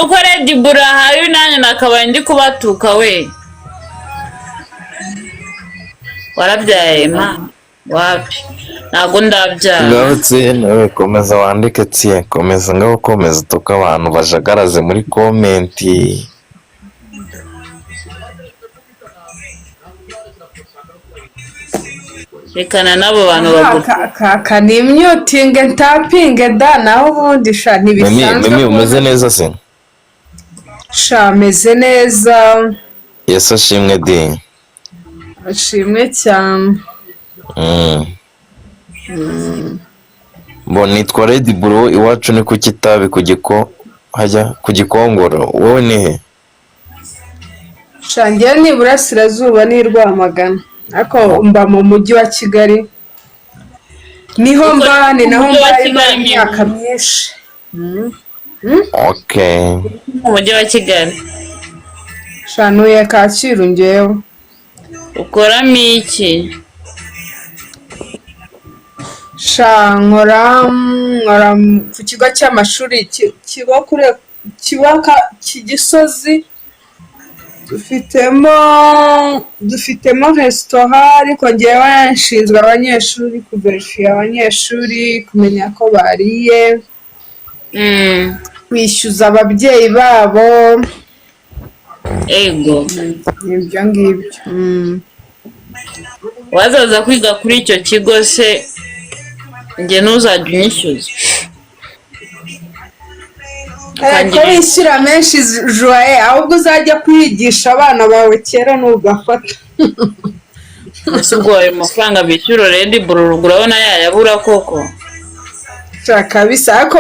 Uko Red Bull ahari, nanjye nakabaye ndi kubatuka we. Warabyaye ma? Wapi, ntabwo ndabyara. Ngaho tsiye nawe komeza wandike, tsiye komeza, ngaho komeza utuke abantu bajagaraze muri comment. Rekana n'abo bantu bagutuka. Kaka ni imyutinge ntapinge da, naho ubundi sha Mimi. ntibisanzwe. Mimi, umeze neza se? Sha, meze neza. Yesu ashimwe di. Ashimwe cyane. Bo nitwa Red Bull, iwacu ni ku Kitabi ku giko hajya ku Gikongoro, wowe ni he? Sha, njyewe ni iburasirazuba, ni i Rwamagana, ariko mba mu mujyi wa Kigali, niho mba, ni naho Umujyi wa mba Kigali ni imyaka myinshi. Okay. Mu mujyi wa Kigali? Sha, ntuye Kacyiru njyewe. Ukoramo iki? Sha, nkora ku kigo cy'amashuri kiba kuri kiba Gisozi, dufitemo resitora, ariko njyewe nshinzwe abanyeshuri, kuverifiya abanyeshuri, kumenya ko bariye, kwishyuza ababyeyi babo. Ego. Ibyo ngibyo. Wazaza kwiga kuri icyo kigo se, njye ntuzajya unyishyuza? Ko wishyura menshi joye, ahubwo uzajya kwigisha abana bawe kera ntugafata. Ese ubwo ayo mafaranga bishyura Red Bull urabona yayabura koko? Sha kabisa, ariko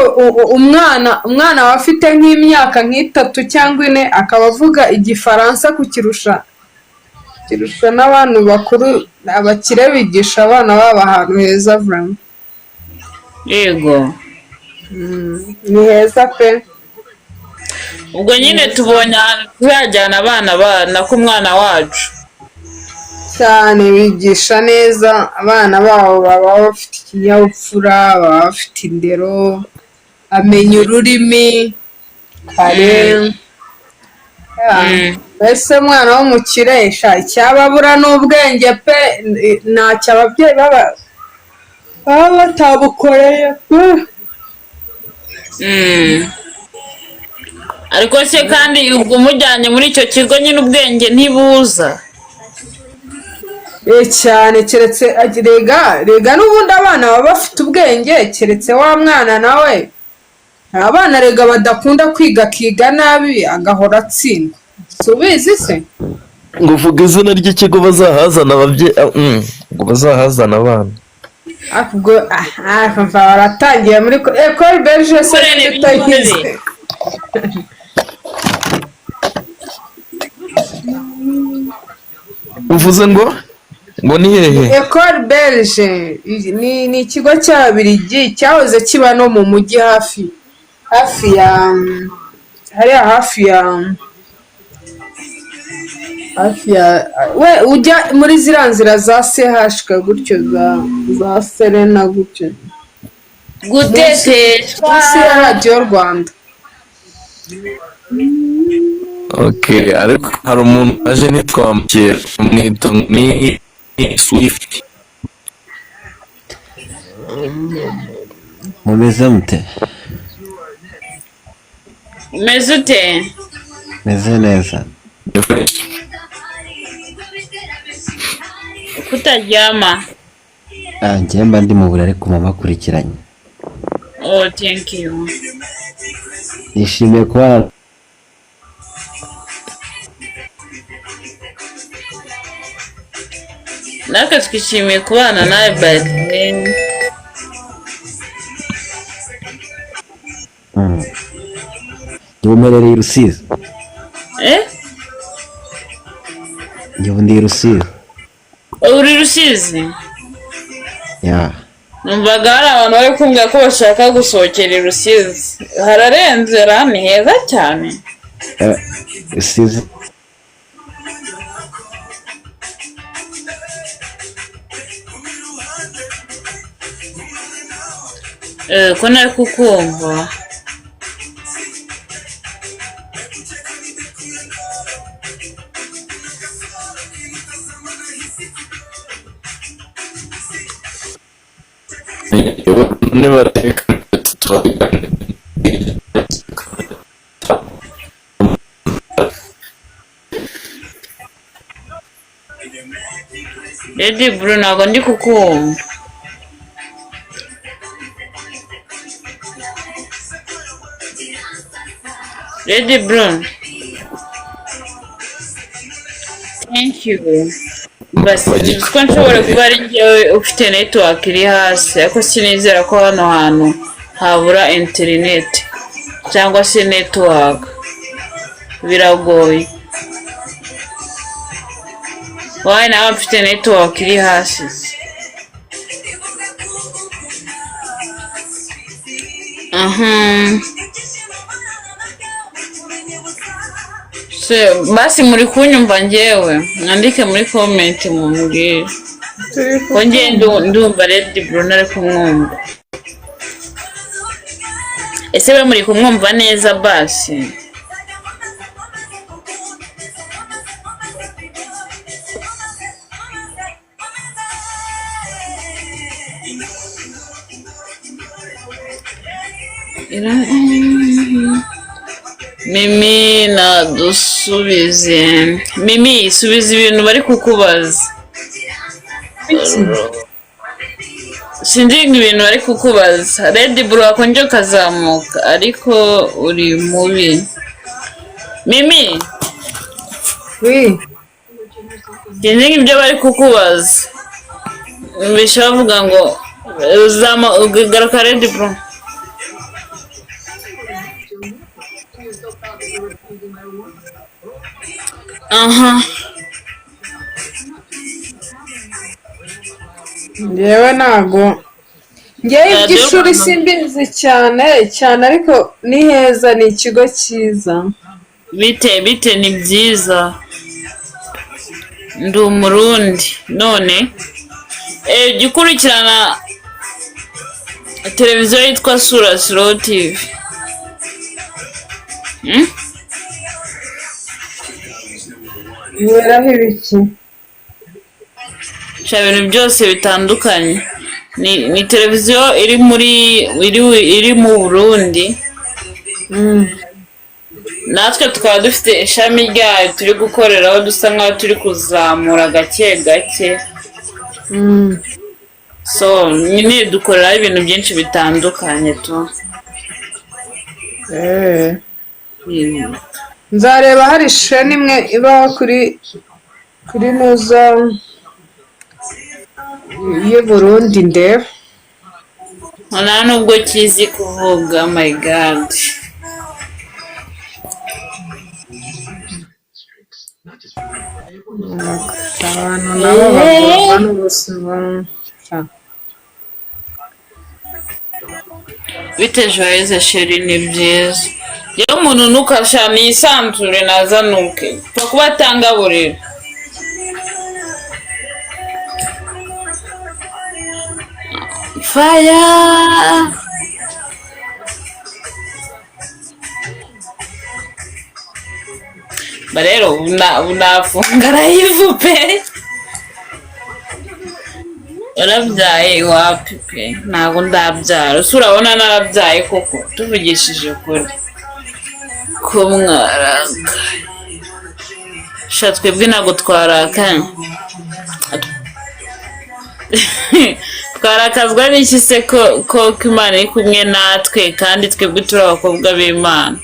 umwana aba afite nk'imyaka nk'itatu cyangwa ine akaba avuga igifaransa kukirusha kirusha n'abantu bakuru. Abakire bigisha abana babo ahantu heza vraiment. Yego. Ni heza pe. Ubwo nyine tubonye ahantu tuzajyana abana bana ko umwana wacu. Cyane, bigisha neza abana babo, baba bafite ikinyabupfura, baba bafite indero, amenya ururimi kare. Mbese umwana w'umukire sha, icyababura ni ubwenge pe, ntacyo ababyeyi baba batabukoreye pe. Ariko se kandi ubwo umujyanye muri icyo kigo nyine ubwenge ntibuza? Cyane, keretse rega n'ubundi abana baba bafite ubwenge, keretse wa mwana nawe. Hari abana rega badakunda kwiga, akiga nabi, agahora atsindwa, si ubizi se? Ngo uvuge izina ry'ikigo bazahazana ababyeyi, ngo bazahazana abana. Ariko ubwo aha baratangiye muri Ecole Belge se? Korere. Utayizi? Uvuze ngo ni hehe? Ecole Belge ni ikigo cy'Ababiligi cyahoze kiba no mu mujyi hafi ya hariya hafi ya we ujya muri ziriya nzira za CHK gutyo, za Serena gutyo. Guteteshwa. Munsi ya Radiyo Rwanda. Okay, ariko hari umuntu aje ntitwamukira, mwita ni Swift. Mumeze mute? Umeze ute? Meze neza. Ni fresh. Kutaryama? Ah, njyewe mba ndi mu buriri ariko mama akurikiranye. Oh, thank you. Nishimiye kuba Natwe twishimiye kubana nawe by the way. Njyewe mperereye i Rusizi. Eh? Njyewe ndi i Rusizi. Uri Rusizi? Ya. Numvaga hari abantu bari kumbwira ko bashaka gusohokera i Rusizi. Hararenze ra, ni heza cyane. Rusizi. Ko nari kukumva. Nibateka turabiganira. Lady Blue, ntabwo ndi kukumva. Lady Blue, thank you. Basi ko nshobora kuba ari njyewe ufite network iri hasi, ariko sinizera ko hano hantu habura internet cyangwa se network, biragoye. Wowe nawe mfite network iri hasi. Aha. Se basi muri kunyumva njyewe? Mwandike muri comment mumbwire. Turi. Ko njye ndumva Lady Blue ari kumwumva. Ese we muri kumwumva neza basi? Mimi nadusubize. Mimi, subiza ibintu bari kukubaza. Iki? Sinzi ngo ibintu bari kukubaza. Lady Blue wakongera ukazamuka, ariko uri mubi, Mimi. Oui. Sinzi ngo ibyo bari kukubaza. Mbese bavuga ngo uzama garuka, Lady Blue. Aha. Njyewe ntago, njyewe Radiyo iby'ishuri Rwanda. Simbizi cyane cyane, ariko ni heza, ni ikigo cyiza. Bite bite, ni byiza. Ndi Umurundi none jya ukurikirana televiziyo yitwa Sura Slow TV. Hmm? Iberaho ibiki? Sha, ibintu byose bitandukanye. Ni televiziyo iri muri iri mu Burundi, natwe tukaba dufite ishami ryayo turi gukoreraho, dusa nkaho turi kuzamura gake gake. So nyine dukoreraho ibintu byinshi bitandukanye tu. Nzareba, hari sheni imwe iba kuri nuza y'u Burundi, ndeba. Nta nubwo kizi kuvuga, my God. Abantu nabo bagorwa n'ubuzima. Bite Joyeuse chérie, ni byiza. Yewe, umuntu ntukashana yisanzure, nazanuke, pfa kuba atangaburira. Fire. Ba rero ubu nafunga live pe. Warabyaye? Iwapi pe, ntabwo ndabyara. Ese urabona narabyaye koko? Tuvugishije ukuri ko mwarakaye? Sha, twebwe ntabwo twarakaye. Twarakazwa n'iki se ko Imana iri kumwe natwe, kandi twebwe turi abakobwa b'Imana?